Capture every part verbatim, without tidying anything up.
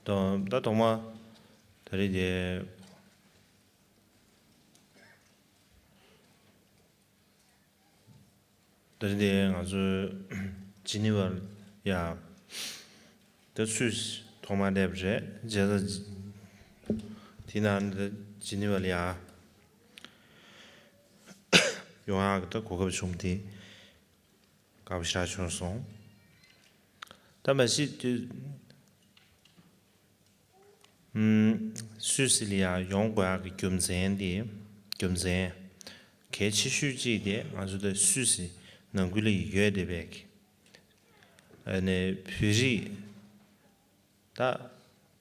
དང་ད་ཐོག་མ་ད་རེས་དེ། ད་རེས་དེ་ང་ཚོ་ཇི་ནི་ཝར་ཡ་ད་སུད་སི་ཐོག་མ་སླེབས་རེད། རྗེས་ད་དེ་ན་ད་ཇི་ནི་ཝར་ཡ་ཡོང་ཡག་གི་ད་གོ་སྐབས་བྱུང་དེ་དགའ་པོ་ཞེ་དྲག་བྱུང་སོང་། ད་མ་གཞི་དེ། སུད་སི་ལ་ཡང་ཡོང་དགོས་ཡག་གི་རྒྱུ་མཚན་དེ། རྒྱུ་མཚན་གལ་ཆེ་ཤོས་གཅིག་དེ་ང་ཚོ་ད་སུད་སི་ནང་ཁུལ་ལ་ཡོད་བསྡད་པའི་གི་ཨ་ནི་བོད་རིགས་ད་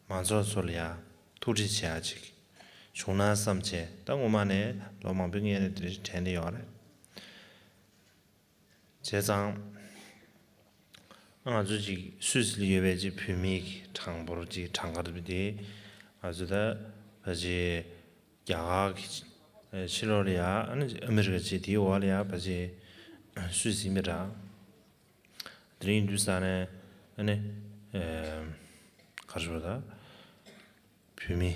མང་ཚོགས་ཚོ་ལ་ཡང་ཐུགས་རྗེ་ཆེ་ཡག་ཅིག་བྱུང་ན་བསམ་བྱས། ད་སྔོན་མ་ནས་ལོ་མང་པོའི་སྔོན་ནས་དེ་འདྲ་དྲན་བསྡད་ཡོད་རེད། བྱས་ཙང་། ང་ཚོ་ཅིག་སུད་སི་ལ་ཡོད་པའི་ཅིག་བོད་མི་གི་གྲངས་འབོར་ཅིག་གྲངས་ཀ་རེད་པ་དེ། ང་ཚོ་ད་ཕལ་ཆེར་རྒྱ་གར་གྱི་ཕྱི་ལོགས་ལ་ཡ། ཨ་ནི་ཨ་མི་རི་ཀ་ཅིག་དེའི་འོག་ལ་ཡ་ཕལ་ཆེར་སུད་སི་ཡིན་པ་འདྲ། དེ་རིང་ཡིན་དུས་ས་ནས་ཨ་ནི་ག་རེ་ཞུ་དགོས་རེད་ད། བོད་མི་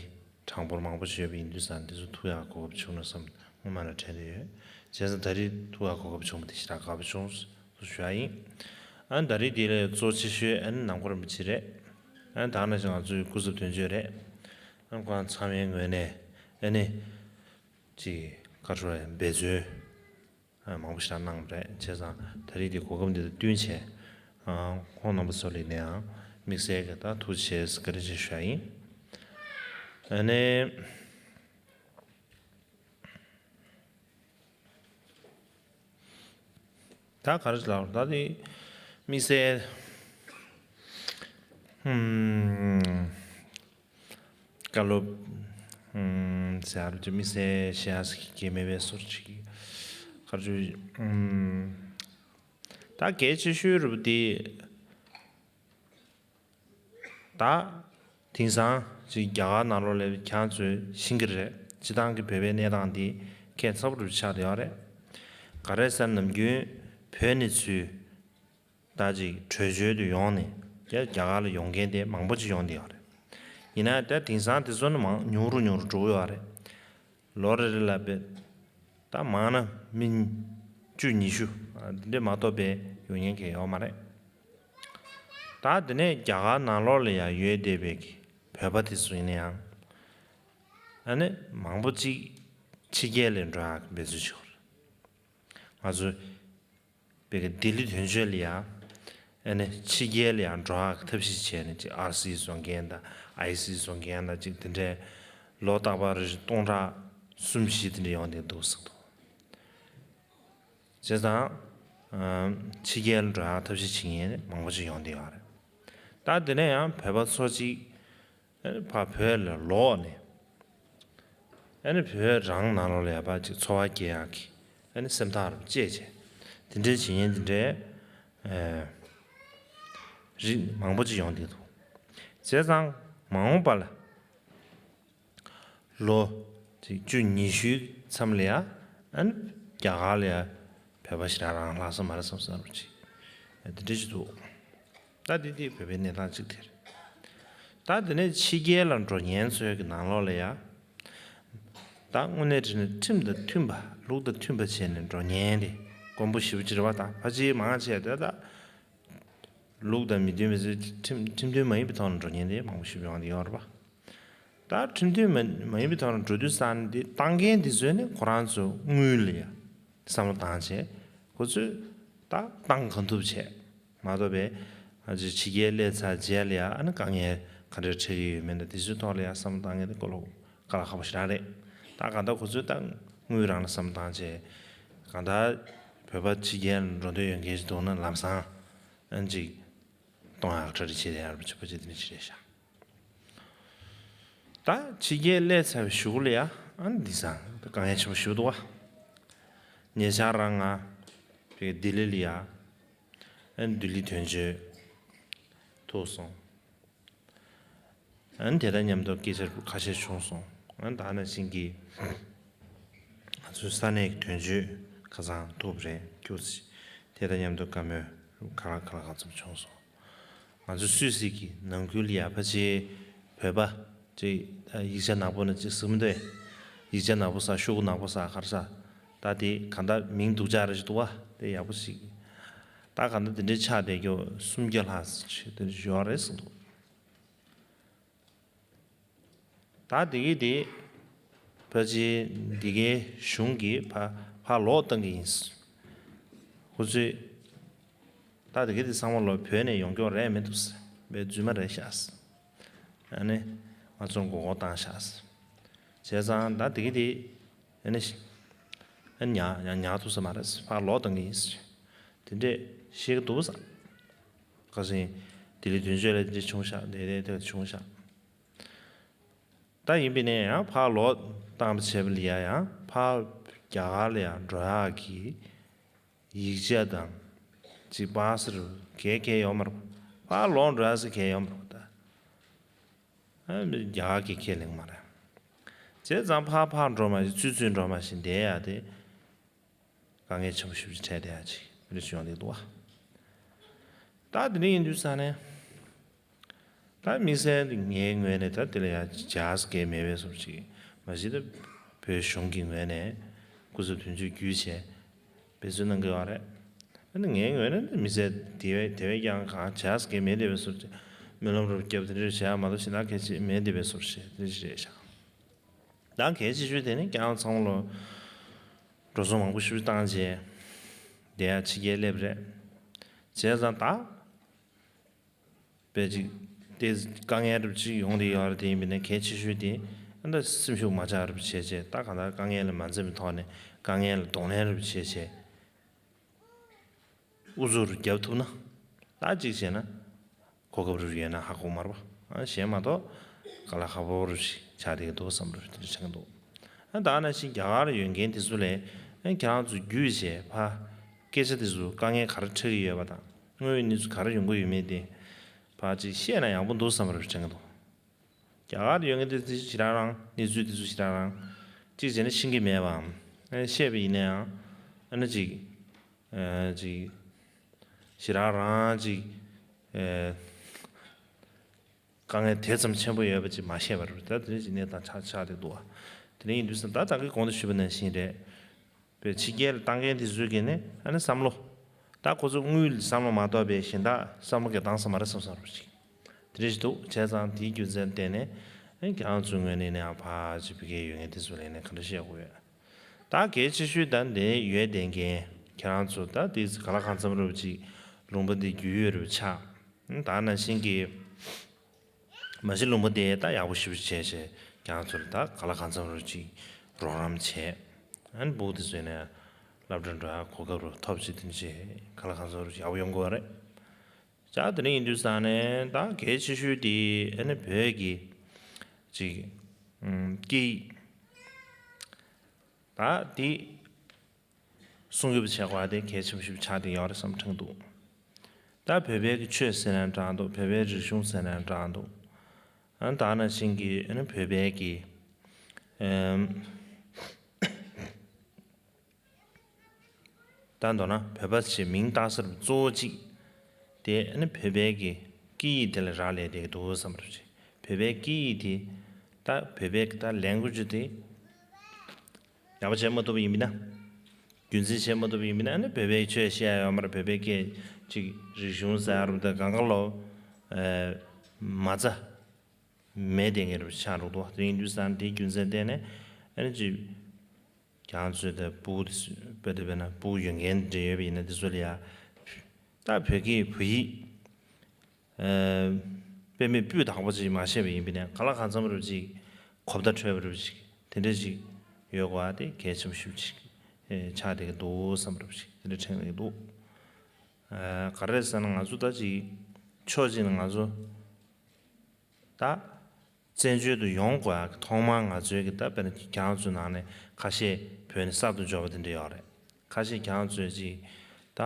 གྲངས་འབོར་མང་པོ་ཞིག་ཡོད་པ་ཡིན་དུས་ཙང་། འདི་ཚོ་ཐུག་ཡག་གོ་སྐབས་བྱུང་ན་བསམ་སྔོན་མ་ནས་དྲན་བསྡད་ཡོད། བྱས་ཙང་ད་རེས་ཐུག་ཡག་གོ་སྐབས་བྱུང་བ་དེ་ཞེ་དྲག་དགའ་པོ་བྱུང་ཞེས་ཞུ་ཡག་ཡིན། ཨ་ནི་ད་རེས་དེ་ལས་གཙོ་ཆེ་ཤོས་ཨ་ནི་ནང་པ་རིན་པོ་ཆེ་རེད། ཨ་ནི་ད་ག་ནང་བཞིན་ང་ཚོའི་སྐུ་ཚབ་དོན་གཅོད་རེད། ཨ་ནི་ཁོང་ཚང་མའི་ངོས་ནས་ཨ་ནི་ཅིག་ག་རེ་ཞུ་དགོས་རེད། འབད་བརྩོན་མང་པོ་ཞིག་གནང་བ་རེད། བྱས་ཙང་ད་རེས་དེ་གོ་སྐབས་འདི་དང་བསྟུན་བྱས། ཨ། ཁོང་རྣམ་པ་ཚོ་ལ་ཡིན་ན་ཡང་དམིགས་བསལ་གྱི་ད་ཐུགས་རྗེ་ཆེ་བཀའ་དྲིན་ཆེ་ཞུ་ཡག་ཡིན། ཨ་ནི། ད་ག་རེ་ལབ་དགོས་རེད། ད་དེ་དམིགས་བསལ། ཧུམ། བཀའ་སློབ། ཨུམ། ཟེར་ཡག་ཅིག་དམིགས་བསལ་བཤད་ཡག་ཅིག་མེད་པའི་བཟོ་འདྲ་ཅིག་ག་རེ་ཞུ། ཨུམ། ད་གལ་ཆེ་ཤོས་རེད་པ་དེ། ད་དེང་སང་ཅིག་རྒྱ་གར་ནང་ལོགས་ལ་ཁྱེད་ཚོས་ཤེས་ཀྱི་རེད། སྤྱིར་བཏང་གི་བོད་པའི་གནས་སྟངས་དེ་ཁྱད་མཚར་པོ་རུ་ཆགས་བསྡད་ཡོད་རེད། ག་རེ་ཟེར་ན། ནམ་རྒྱུན་བོད་ནས་ཚུར་ད་ཅིག་བྲོས་བྱོལ་དུ་ཡོང་ནས་རྒྱ་རྒྱ་གར་ལ་ཡོང་མཁན་དེ་མང་པོ་ཅིག་ཡོང་བསྡད་ཡོད་རེད། ཡིན་ན་ད་དེང་སང་དེ་ཚོ་ནི་མང་ཉུང་རུ་ཉུང་རུ་འགྲོ་གི་ཡོད་རེད། ལོ་རེ་རེ་ལ་བས་ད་མང་ན་མི་བཅུ་ཉི་ཤུ་འདི་འདྲ་མ་གཏོགས་པས་ཡོང་མཁན་གང་ཡང་ཡོད་མ་རེད། ད་དེ་ནས་རྒྱ་གར་ནང་ལོགས་ལ་ཡང་ཡོད་བསྡད་པའི་གི་བོད་པ་དེ་ཚོ་ཡིན་ན་ཡང་། ཨ་ནི་མང་པོ་ཅིག་ཕྱི་རྒྱལ་ལ་འགྲོ་ཡག་གི་འབད་རྩོལ་བྱེད་ཀྱི་ཡོད་རེད། ང་ཚོ་བོད་ཀྱི་ལྡི་ལི་དོན་གཅོད་ལ་ཡ། ཨ་ནི་ཕྱི་རྒྱལ་ལ་ཡ་འགྲོ་ཡག་གི་ཐབས་ཤེས་བྱས་ནས་ཅིག་ཨར་སི་བཟོ་མཁན་དང་ཨའི་སི་བཟོ་མཁན་དང་ཅིག་དེ་འདྲའི་ལོ་རྟག་པར་རེ་བཞིན་སྟོང་ཕྲག་གསུམ་བཞི་དེ་འདྲ་ཡོང་བསྡད་འདུག་ཟེར་འདུག་བྱས་ཙང་། ཨ། ཕྱི་རྒྱལ་འགྲོ་ཡག་ཐབས་ཤེས་བྱེད་མཁན་མང་པོ་ཅིག་ཡོང་བསྡད་ཡོད་རེད། ད་དེ་ནས་ཡང་བོད་པ་ཚོ་ཅིག་ཨ་ནི་ཕར་བོད་ལ་ལོག་ནས། ཨ་ནི་བོད་རང་ནང་ལོགས་ལ་ཡ་ཕར་ཅིག་འཚོ་བ་སྐྱེལ་ཡག་གི་ཨ་ནི་སེམས་ཐག་རུ་བཅད་བྱས། དེ་འདྲའི་བྱེད་མཁན་དེ་འདྲའི་ཨ་རིགས་མང་པོ་ཅིག་ཡོང་བསྡད་འདུག་བྱས་ཙང་མ་འོངས་པ་ལ། ལོ་ཅིག་བཅུ་ཉི་ཤུའི་མཚམས་ལ་ཡ། ཨ་ནི་རྒྱ་གར་ལ་ཡ་བོད་པ་ཞེ་དྲག་རང་ལྷག་ས་མ་རེད་བསམ་བསམ་རུ་ཅིག་དེ་འདྲ་ཅིག་འདུག་ད་དེ་དེ་བོད་པའི་གནས་སྟངས་གཅིག་དེ་རེད། ད་དེ་ནས་ཕྱི་རྒྱལ་ལ་འགྲོ་མཁན་ཚོའི་གི་ནང་ལོགས་ལ་ཡ། ད་དངོས་གནས་དྲིས་ན་ཁྲིམས་དང་མཐུན་པ་ལུགས་དང་མཐུན་པ་བྱས་ནས་འགྲོ་མཁན་དེ་དཀོན་པོ་ཞེ་པོ་ཅིག་རེད་པ། ད་ཕལ་ཆེར་མང་ཆེ་བ་ད་ལུགས་དང་མི་མཐུན་པའི་ཁྲིམས་ཁྲིམས་མཐུན་མ་ཡིན་པའི་ཐོག་ནས་འགྲོ་མཁན་དེ་མང་པོ་ཞེ་པོ་ཡོང་བསྡད་ཡོད་རེད་པ། ད་ཁྲིམས་མཐུན་མ་མ་ཡིན་པའི་ཐོག་ནས་འགྲོ་དུས་ཙང་ནས་འདི་བཏང་མཁན་འདི་ཚོས་ནི་ཁོ་རང་ཚོ་དངུལ་ལ་ཡ་བསམ་བློ་བཏང་བྱས། ཁོ་ཚོས་ད་བཏང་གང་ཐུབ་བྱས་མ་གཏོགས་པའི། ཨ་ཅེ་ཕྱི་རྒྱལ་སླེབས་ཚར་རྗེས་ལ་ཡ་ཨ་ནི་དཀའ་ངལ་ག་འདྲ་འཕྲད་ཀྱི་ཡོད་མེད་དང་དེ་ཚོའི་ཐོག་ལ་ཡ་བསམ་བློ་བཏང་མཁན་དེ་དཀའ་ལས་དཀའ་ལས་ཁག་པོ་ཞེ་དྲག་རེད། ད་གང་ལྟར་ཁོ་ཚོས་ད་དངུལ་རང་ལ་བསམ་བློ་བཏང་བྱས། གང་ལྟར་བོད་པ་ཕྱི་རྒྱལ་འགྲོ་འདོད་ཡོད་མཁན་ཞིག་འདུག་ན་ལམ་སང་ཨ་ཅིག་གཏོང་ཡག་གྲ་སྒྲིག་བྱེད་ཡག་རུ་ཆོག་པ་ཅིག་དེ་འདྲ་ཞིག་རེད་ཤག་ད་ཕྱི་རྒྱལ་སླེབས་ཚར་བའི་གཞུག་ལ་ཡ་ཨ་ནི་འདི་སང་དཀའ་ངལ་ཆེན་པོ་ཞིག་འདུག་བ། ཉེ་ཆར་རང་ང་བའི་ལྡི་ལི་ལ་ཡ་ཨ་ནི་ལྡི་ལི་དོན་གཅོད་ཐུག་སོང་། ཨ་ནི་དེ་དང་མཉམ་དུ་སྐད་ཆ་ཁ་ཤས་བྱུང་སོང་། ཨ་ནི་ད་ནང་བཞིན་གྱི་ང་ཚོའི་ས་གནས་ཀྱི་དོན་གཅོད་ཁ་སང་ཐུག་པ་རེད། ཁྱུག་ཙམ་དེ་དང་མཉམ་དུ་བཀའ་མོལ་ག་ལ་ག་ལ་གང་འཚམ་བྱུང་སོང་། ང་ཚོ་སུད་སི་གི་ནང་ཁུལ་ལ་ཡ་ཕལ་ཆེར་ བོད་པ་ཅིག་ཡིག་ཆ་ནག་པོ་ནི་ཅིག་ཟེར་མི་འདུག་ཡིག་ཆ་ནག་པོ་ཟ། ཤོག་གུ་ནག་པོ་ཟ། ག་རེ་ཟ། ད་དེ་གང་ལྟར་མིང་སྡུག་ཅག་རེ་ཞིག་འདུག་བ། དེ་ཡག་པོ་ཞིག་ད་གང་ལྟར་དེ་འདྲའི་ཆགས་བསྡད་རྒྱུ་སུམ་བརྒྱ་ལྷག་ཙམ་ཅིག་དེ་འདྲ་ཡོད་རེད་གསུངས་འདུག་ད་དེ་གི་དེ་ཕལ་ཆེར་འདི་གའི་གཞུང་གིས་ཕ་ཕར་ལོག་བཏང་གི་ཡིན། ཁོ་ཚོས་ད་དེ་གི་དེ་ཚང་མ་ལོ་བོད་ནས་ཡོང་རྒྱུ་རེད་མི་འདུག་ཟེར། བའི་རྫུན་མ་རེད་ཤག་ཨ་ནི་ང་ཚོར་མགོ་སྐོར་བཏང་ཤག་བྱས་ཙང་ད་དེ་གི་དེ་ཨ་ནི་ཨ་ནི་ཉག་ཉག་ཉག་ཐུབ་ས་མ་རེད། ཕར་ལོག་བཏང་གི་ཡིན་ཟེར། དེ་འདྲས་བཤད་ཀྱི་འདུག་ཟེར། ཁ་སང་ལྡི་ལི་དོན་གཅོད་ལ་དེ་འདྲས་བྱུང་ཤག་དེ་དེ་དེ་བྱུང་ཤག་ད་ཡིན་པས་ན་ཡང་ཕར་ལོག་བཏང་བ་བྱས་པ་ལ་ཡ་ཡང་ཕར་རྒྱ་གར་ལ་ཡང་འགྲོ་ཡག་གི་ཡིག་ཆ་དང་ཅིག་པ་སེ་རུ་གས་གས་ཡོད་མ་རེད། ཕར་ལོག་འགྲོ་ཡག་ཟེར་གས་ཡོད་མ་རེད། ད་ཨ་རྒྱ་གར་གྱི་ཁས་ལེན་མ་རེད། བྱས་ཙང་ཕར་ཕར་འགྲོ་མ་ཤེས། ཚུར་ཚུར་འགྲོ་མ་ཤེས་བསྡད་ཡག་དེ། དཀའ་ངལ་ཆེན་པོ་ཞེ་པོ་ཅིག་འཕྲད་བསྡད་ཡག་ཅིག་རེ་ཞིག་ཡོང་བསྡད་འདུག་བ། ད་དེ་འདྲ་ཡིན་དུས་ཙང་ནས་ད་དམིགས་བསལ་ངའི་ངོས་ནས་ད་དེ་ལ་ཡང་བྱས་ཟེར་གྱི་མེད་པའི་བཟོ་ཅིག་མ་གཞི་ད་བོད་གཞུང་གི་ངོས་ནས་སྐུ་ཚབ་དོན་གཅོད་བརྒྱུད་བྱས་འབད་བརྩོན་གནང་གི་ཡོད་རེད། ཨ་ནི་ངའི་ངོས་ནས་དམིགས་བསལ་དེ་བས་དེ་བས་ཀྱང་གང་བྱས་ཟེར་གྱི་མེད་བསྡད་པའི་བཟོ་ཅིག་སྨོན་ལམ་རུ་བརྒྱབ་དེ་འདྲ་བྱས་མ་གཏོགས་གཞན་དག་གལ་ཆེ་མེད་བསྡད་པའི་བཟོ་ཞིག་དེ་འདྲ་ཞིག་རེད་ཤག་ད་གལ་ཆེ་ཤོས་དེ་ནི་ཁྱེད་རང་ཚང་མ་ལོ་འགྲོ་སོང་མང་པོ་ཞིག་བཏང་རྗེས་དེ་ཡང་ཕྱི་རྒྱལ་སླེབས་རེད། བྱས་ཙང་ད་དཔེ་ཅིག་དེ་དཀའ་ངལ་རབ་ཅིག་ཡོང་དེ་ཡོད་རེད། དེ་ཡིན་པས་ན་གལ་ཆེ་ཤོས་དེ་ཨ་ད་སེམས་ཤུགས་མ་ཆག་རབ་བྱས་རྗེས་ད་གང་ལྟར་དཀའ་ངལ་ལ་མ་འཛེམས་པའི་ཐོག་ནས་དཀའ་ངལ་ལ་གདོང་ལེན་རབ་བྱས་རྗེས། ཨུ་ཚུགས་རྒྱབ་ཐུབ་ན། ད་གཅིག་བྱས་ན། གོ་སྐབས་རེ་ཡོད་ན་ཧ་གོ་མ་རེད་པ། ཨ་གཞན་མ་གཏོགས། དཀའ་ལས་ཁག་པོ་རེ་ཞིག་ཆགས་བསྡད་ཀྱི་འདུག་བསམ་རེ་དེ་འདྲ་དྲན་གྱི་འདུག་ཨ་ད་ནང་བཞིན་རྒྱ་གར་ཡོད་མཁན་དེ་ཚོ་ལས། ཨ་ཁྱེད་རང་ཚོ་བརྒྱུད་བྱས་ཕ། སྐད་ཆ་དེ་ཚོ་དཀའ་ངལ་ག་རེ་འཕྲད་ཀྱི་ཡོད་པ་དང་། དངོས་ཡོད་གནས་ཚུལ་ག་རེ་ཡོང་གི་ཡོད་མེད་དེ། ཕ་ཅིག་བཤད་ན་ཡག་པོ་འདུག་བསམ་རེ་དྲན་གྱི་འདུག་རྒྱ་གར་ཡོད་མཁན་དེ་ཚོ་ཞེ་དྲག་རང་གནས་ཚུལ་དེ་ཚོ་ཞེ་དྲག་རང་། གཅིག་བྱས་ན་ཤེས་ཀྱི་མེད་པའམ། ཨ་བཤད་པ་ཡིན་ན་ཡང་། ཨ་ནི་ཅིག་ཨ་ཅིག་ཞེ་དྲག་རང་ཅིག་ཨ་དཀའ་ངལ་དེ་ཙམ་ཆེན་པོ་ཡོད་པ་ཅིག་མ་བཤད་པ་རེད། ད་དེ་འདྲ་ཅིག་གནས་སྟངས་ཆགས་ཆགས་བསྡད་འདུག་བ། དེ་འདྲ་ཡིན་དུས་ཙང་ད་ད་གིན་གོང་དུ་ཞུས་པ་ནང་བཞིན་རེད། པའི་ཕྱི་རྒྱལ་ལ་བཏང་མཁན་དེ་ཚོས་ཀྱིས་ནི་ཨ་ནི་བསམ་བློ། ད་ཁོ་ཚོ་དངུལ་ལ་བསམ་བློ་མ་གཏོགས་པའི་གཞན་དག་བསམ་བློ་གི་བཏང་ས་མ་རེད་བསམ་བསམ་རུ་ཞིག་དེ་འདྲ་ཞིག་འདུག་བྱས་ཙང་དེའི་རྒྱུ་མཚན་བརྟེན་ནས་ཨ་ནི་ཁྱེད་རང་ཚོའི་ངོས་ནས་ནི་ཨ་ཕ་ཅིག་བི་གའི་ཡོད་མཁན་དེ་ཚོ་ལ་ནི་ག་འདྲ་བཤད་དགོས་ཡོད། ད་གལ་ཆེ་ཤོས་ད་འདི་ཡོད་བསྡད་མཁན་ཁྱེད་རང་ཚོ་ད་དེ་ག་ལ་གང་འཚམ་རུ་ཅིག་ལུང་པ་འདི་རྒྱུས་ཡོད་རུ་ཆགས། ད་ནང་བཞིན་གྱི། མ་གཞི་ལུང་པ་དེ་ད་ཡག་པོ་ཞེ་པོ་ཅིག་བྱས་བྱས་ཁྱེད་རང་ཚོ་ལ་ད་ག་ལ་གང་འཚམ་རུ་ཅིག་རོགས་རམ་བྱས། ཨ་ནི་སྦུག་དེ་ཚོ་ནས་སློབ་གྲྭ་འགྲོ་ཡག་གོ་སྐབས་རུ་ཐོབ་ཅིག་དེ་འདྲ་ཅིག་ག་ལ་གང་འཚམ་རུ་ཅིག་ཡག་པོ་ཡོང་དགོས་རེད། ཅག་དེ་འདྲ་ཡིན་དུས་ཙང་ནས་ད་གལ་ཆེ་ཤོས་དེ་ཨ་ནི་བོད་ཀྱི་ཅིག་ཨམ་སྐད་ཡིག་ད་དེ། སྲུང་སྐྱོབ་བྱེད་དགོས་པ་དེ་གལ་ཆེན་པོ་ཞིག་ཆགས་བསྡད་ཡོད་རེད་བསམ་དྲན་འདུག་ད་བོད་པའི་གི་ཆོས་ཟེར་ན་འདྲ་འདུག་བོད་པའི་རིག་གཞུང་ཟེར་ན་འདྲ་འདུག་ཨ་ད་ནང་བཞིན་གྱི་ཨ་ནི་བོད་པའི་གི་ཨམ་ད་མདོར་ན་བོད་པ་ཞེས་མིང་བཏགས་ས་རུ་གཙོ་བོ་གཅིག་དེ་ཨ་ནི་བོད་པའི་གི་སྐད་ཡིག་དེ་ལ་རག་ལས་བསྡད་ཀྱི་འདུག་བསམ་རུ་ཅིག་བོད་པའི་སྐད་ཡིག་དེ་ད་བོད་པའི་གི་ད་ལེང་གུ་ཇི་དེ། ཡག་པོ་བྱེད་མ་ཐུབ་པ་ཡིན་པ་ན། རྒྱུན་འཛིན་བྱེད་མ་ཐུབ་པ་ཡིན་པ་ན་ཨ་ནི་བོད་པའི་ཆོས་བཤད་ཡ་ཡོད་མ་རེད། བོད་པའི་སྐད་ཅིག་རིག་གཞུང་ཟེར་ཡ་རུ་དེ་གང་ག་ལོ། ཨེ་མ་རྩ་མེད་དེ་ངེས་རུ་ཆགས་འགྲོ་འདུག་དེ་ཡིན་དུས་ཙང་དེའི་རྒྱུ་མཚན་བརྟེན་ནས་ཨ་ནི་ཅིག་ཁྱེད་རང་ཚོས་དེ་སྤུ་གུ་དེ་ཚོ་དཔེ་དེ་དཔེར་ན་སྤུ་གུ་ཡོད་མཁན་འདྲ་ཡོད་པ་ཡིན་ན་དེ་ཚོ་ལ་ཡ། ད་བོད་སྐད་བོད་ཡིག་དཔེ་མེད་སྤུས་དག་པོ་ཅིག་མ་ཤེས་པ་ཡིན་པ་ནས་ག་ལ་གང་འཚམ་རུ་ཅིག་གོ་བརྡ་འཕྲོད་པ་རུ་ཅིག་དེ་འདྲ་ཅིག་ཡོད་དགོས་པ་དེ་གལ་ཆེན་པོ་ཞིག་ཅིག་ཆགས་བསྡད་ཀྱི་འདུག་བསམ་པ་རུ་ཅིག་དེ་འདྲ་དྲན་གྱི་འདུག་ག་རེ་ཟེར་ན་ང་ཚོ་ད་ཅིག་ཕྱོགས་གཅིག་ནས་ང་ཚོ་ད་བཙན་བྱོལ་དུ་ཡོང་དགོས་ཡག་གི་ཐོག་མར་ང་ཚོའི་གི་ད་དཔེར་ན་ཁྱེད་རང་ཚོའི་ནང་ནས་ཁ་ཤས་བོད་ནས་གསར་དུ་འབྱོར་བ་དེ་འདྲ་ཡོད་རེད། ཁ་ཤས་ཁྱེད་རང་ཚོས་ཅིག་ད་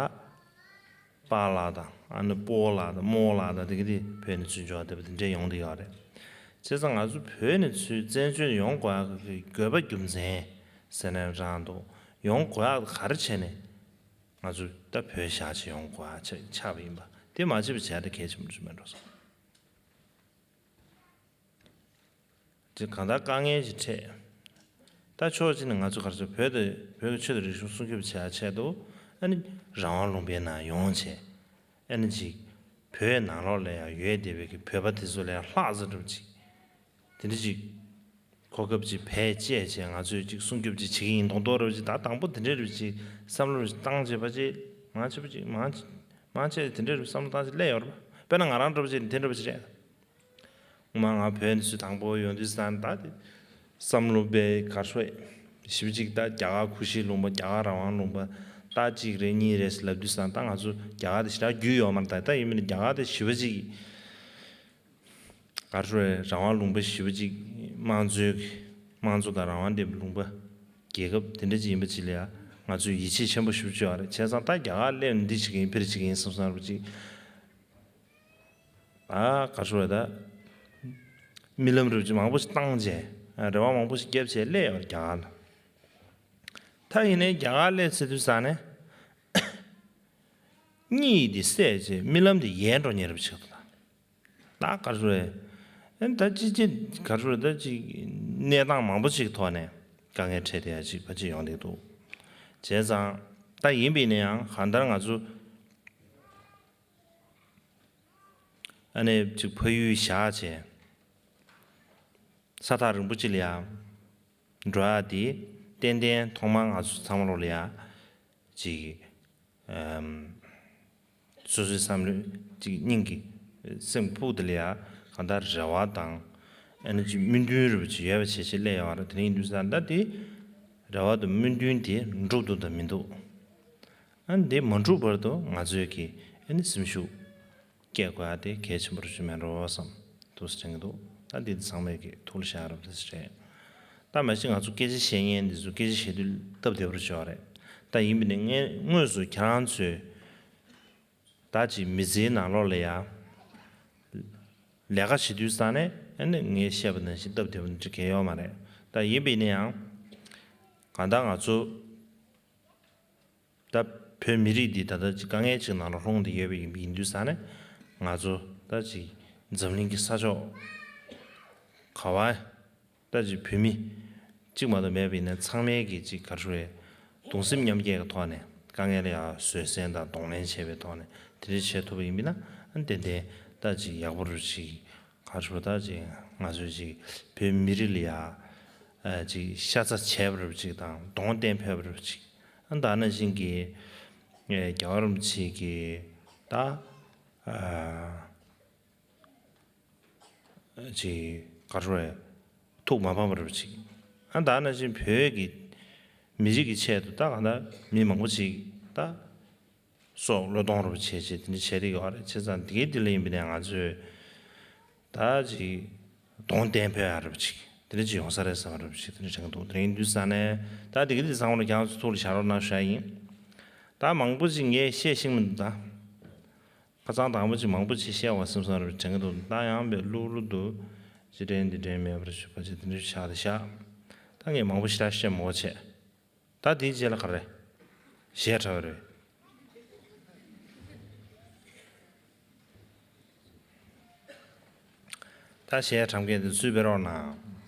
པཱ་ལགས་དང་ཨ་ནི་སྤོ་ལགས་དང་རྨོ་ལགས་དང་དེ་ག་དེ་བོད་ནས་ཚུར་འབྱོར་བསྡད་པ་དེ་འདྲས་ཡོང་བསྡད་ཡོད་རེད། བྱས་ཙང་ང་ཚོ་བོད་ནས་ཚུར་བཙན་བྱོལ་ཡོང་དགོས་ཡག་གི་དགོས་པ་རྒྱུ་མཚན་ཟེར་ནའང་འདུག་ཡོང་དགོས་ཡག་ག་རེ་བྱས་ནས་ང་ཚོ་ད་བོད་བཞག་བྱས་ཡོང་དགོས་ཡག་ཆགས་པ་ཡིན་པ་དེ་མ་བྱས་པ་བྱས་ཏེ་གལ་ཆེན་པོ་ཞིག་མེད་འགྲོ་སོང་། ཅིག་གང་ལྟར་དཀའ་ངལ་ཅིག་འཕྲད། ད་ཕྱོགས་གཅིག་ནས་ང་ཚོ་ག་རེ་ཟེར། བོད་དེ་བོད་ཀྱི་ཆོས་དང་རིག་གཞུང་སྲུང་སྐྱོབ་བྱེད་ཡ་ཆེད་དུ་ཨ་ནི་རང་དབང་ལུང་པའི་ནང་ཡོང་བྱས། ཨ་ནི་ཅིག་བོད་ནང་ལོགས་ལ་ཡང་ཡོད་བསྡད་པའི་གི་བོད་པ་དེ་ཚོ་ལ་ཡང་ལྷག་ཙམ་འདྲ་པོ་ཅིག་དེ་འདྲ་ཅིག་གོ་སྐབས་ཅིག་བེད་སྤྱད་བྱས་ང་ཚོས་ཅིག་སྲུང་སྐྱོབ་ཅིག་བྱེད་ཀྱི་ཡིན་མདོག་མདོག་འདྲ་པོ་ཅིག་ད་དང་པོ་དེ་འདྲ་འདྲ་པོ་ཅིག་བསམ་བློ་བཏང་བྱས་པ་ཅིག་མང་ཆེ་བ་ཅིག་མང་མང་ཆེ་དེ་འདྲ་འདྲ་པོ་བསམ་བློ་བཏང་བྱས་སླེབས་ཡོད་རེད་པ། དཔེར་ན་ང་རང་འདྲ་པོ་ཅིག་དེ་འདྲ་པོ་ཅིག་རེད། སྔོན་མ་ང་བོད་ནས་ཚུར་དང་པོ་ཡོང་དུས་ཙང་ད་དེ་བསམ་བློ་དཔེ་ག་རེ་ཞེ་པོ་ཅིག་ད་རྒྱ་གར་ཁུ་ཤའི་ལུང་པ། རྒྱ་གར་རང་དབང་ལུང་པ། ད་གཅིག་རེད་གཉིས་རེད་ལབ་དུས་ཙང་ད་ང་ཚོ་རྒྱ་གར་དེ་ཞེ་དྲག་རྒྱུས་ཡོད་མ་རེད། ད་ད་ཡིན་མིན་རྒྱ་གར་དེ་ཞེ་པོ་ཅིག་ག་རེ་རང་དབང་ལུང་པ་ཞེ་པོ་ཅིག་དམངས་གཙོའི་དམངས་གཙོ་དང་རང་དབང་ལྡན་པའི་ལུང་པ་རྒྱལ་ཁབ་དེ་འདྲ་ཅིག་ཡིན་པ་ཅིག་ལ་ཡང་ང་ཚོས་ཡིད་ཆེས་ཆེན་པོ་ཞེ་པོ་ཅིག་ཡོད་རེད། བྱས་ཙང་ད་རྒྱ་གར་སླེབས་ནས་འདི་བྱེད་ཀྱི་ཡིན་ཕེར་བྱེད་ཀྱི་ཡིན་བསམ་བསམ་འདྲ་པོ་ཅིག་ད་ག་རེ་ཟེར་ད། རྨི་ལམ་རུ་ཅིག་མང་པོ་ཞིག་བཏང་བྱས། རེ་བ་མང་པོ་ཞིག་བརྒྱབ་བྱས་སླེབས་ཡོད་རྒྱ་གར་ལ། ད་ཡིན་ནའི་རྒྱ་གར་སླེབས་ཚར་དུས་ཙང་ནས་གཉིད་དེ་སད་བྱས་རྨི་ལམ་དེ་ཡལ་འགྲོ་ཉེ་རབས་ཆགས་འདུག་ད་ག་རེ་ཟེར། ཨ་ད་ཅི་ཅི་ག་རེ་ཟེར་ད་ཅིག་གནས་སྟངས་མང་པོ་ཞིག་ཐོག་ནས་དཀའ་ངལ་འཕྲད་བསྡད་ཡ་ཅིག་ཕལ་ཆེར་ཡོང་བསྡད་འདུག་བྱས་ཙང་ད་ཡིན་པ་ཡིན་ན་ཡང་གང་ལྟར་ང་ཚོ་ཨ་ནི་ཅིག་ཕ་ཡུལ་བཞག་བྱས་ས་ཐག་རིང་པོ་ཅིག་ལ་ཡ་འགྲོ་ཡ་དེ་ཏན་ཏན་ཐོག་མར་ང་ཚོ་ཚང་མ་ལོག་ལ་ཡ་ཅིག་ཨམ་སོ་སོའི་བསམ་བློ་ཅིག་སྙིང་གི་སེམས་ཕུགས་དེ་ལ་ཡ་གང་ལྟར་རེ་བ་དང་ཨ་ནི་ཅིག་སྨོན་འདུན་རེ་བ་ཅིག་ཡོད་པ་བྱས་བྱས་སླེབས་ཡོད་རེད། དེ་ཡིན་དུས་ཙང་ད་དེ་རེ་བ་དང་སྨོན་འདུན་དེ་འགྲུབ་འདུག་དང་མི་འདུག་ཨ་ནི་དེ་མ་འགྲུབ་བར་དུ་ང་ཚོས་ཀྱི་ཨ་ནི་སེམས་ཤུགས་སྐྱེད་དགོས་ཡ་དེ་གལ་ཆེན་པོ་རེད་མེད་འགྲོ་བསམ་འདུག་སེ་དྲན་གྱི་འདུག་ད་འདི་ཚང་མས་ཀྱི་ཐུགས་ལ་བཞག་རབས་དེ་རེད། ད་མ་གཞི་ང་ཚོ་སྐད་ཆ་བཤད་མཁན་འདི་ཚོ་སྐད་ཆ་བཤད་དུས་སྟབས་བདེ་པོ་ཅིག་ཡོད་རེད། ད་ཡིན་པ་ནི་ངས་དངོས་སུ་ཁྱེད་རང་ཚོས་ད་ཅིག་མི་ཚེའི་ནང་ལོགས་ལ་ཡ་ལས་ཀ་བྱེད་དུས་ཙང་ནས་ཨ་ནི་ངས་བཤད་པ་ནང་བཞིན་སྟབས་བདེ་པོ་འདྲ་གང་ཡང་ཡོད་མ་རེད། ད་ཡིན་པ་ཡིན་ན་ཡང་གང་ལྟར་ང་ཚོ་ད་བོད་མི་རིགས་འདི་ད་ལྟ་ཅིག་དཀའ་ངལ་ཅིག་ནང་ལ་ལྷུང་བསྡད་ཡོད་པ་ཡིན་པ་ཡིན་དུས་ཙང་ནས་ང་ཚོ་ད་ཅིག་འཛམ་གླིང་གི་ས་ཕྱོགས་ག་བ་ད་ཅིག་བོད་མི་གཅིག་མ་གཏོགས་མེད་པ་ཡིན་ན་ཚང་མས་ཀྱི་ཅིག་ག་རེ་ཟེར་རེད། གདུང་སེམས་མཉམ་སྐྱེད་ཀྱི་ཐོག་ནས་དཀའ་ངལ་ལ་ཡང་བཟོད་བསྲན་དང་གདོང་ལེན་བྱས་པའི་ཐོག་ནས་དེ་འདྲ་བྱེད་ཐུབ་པ་ཡིན་པ་ཡིན་ན་ཨ་ནི་ཏན་ཏན་ད་ཅིག་ཡག་པོ་རུ་ཅིག་ག་རེ་ཟེར་ད་ཅིག་ང་ཚོས་ཅིག་བོད་མི་རིགས་ལ་ཡ་ཨ་ཅིག་ཤ་ཚ་བྱས་པ་རུ་ཅིག་དང་གདོང་བསྟན་ཕོད་པ་རུ་ཅིག་ཨ་ད་ནང་བཞིན་གྱི་ཨེ་རྒྱལ་བ་རིན་པོ་ཆེ་གི་ད་ཨ་ཅིག་ག་རེ་ཟེར་ཐུགས་མ་ཕམ་པ་རུ་ཅིག་ཨ་ད་ནང་བཞིན་བོད་ཀྱི་མི་རིགས་ཀྱི་ཆེད་དུ་ད་གང་ལྟར་མི་མང་པོ་ཅིག་ད་སྲོག་བློས་གཏོང་རུ་བྱས་བྱས་དེ་འདྲ་བྱས་རིགས་ཡོད་རེད། བྱས་ཙང་དེ་གའི་དེ་ལ་ཡིན་པ་ནས་ང་ཚོས་ད་ཅིག་གདོང་བསྟན་ཕོད་ཡ་རུ་ཅིག་དེ་འདྲ་ཅིག་ཡོང་ས་རེད་བསམ་རུ་ཅིག་དེ་འདྲ་དྲན་གྱི་འདུག་དེ་ཡིན་དུས་ཙང་ནས་ད་དེ་གའི་དེ་ཚང་མ་ལ་ཁྱེད་རང་ཚོ་ཐུགས་ལ་བཞག་རོགས་གནང་ཞུ་ཡ་ཡིན། ད་མང་པོ་ཅིག་ངས་བཤད་ཤེས་མི་འདུག་ད་ཁ་སང་དང་པོ་ཅིག་མང་པོ་ཅིག་བཤད་པ་སེམས་བསམ་རུ་དྲན་གྱི་འདུག་ད་ཡང་བས་ལྷུག་ལྷུག་ཏུ་ཅི་དྲན་འདི་དྲན་མེད་པར་ཞུ་བ་ཅིག་དེ་འདྲ་བཞག་དེ་བཞག་ད་ངས་མང་པོ་ཞེ་དྲག་བཤད་མ་དགོས་བྱས། ད་དེའི་རྗེས་ལ་ག་རེ། གཞས་འཁྲབ་པ་རེད། ད་གཞས་འཁྲབ་མཁན་དེ་ཚུར་ཕེབས་རོགས་གནང་།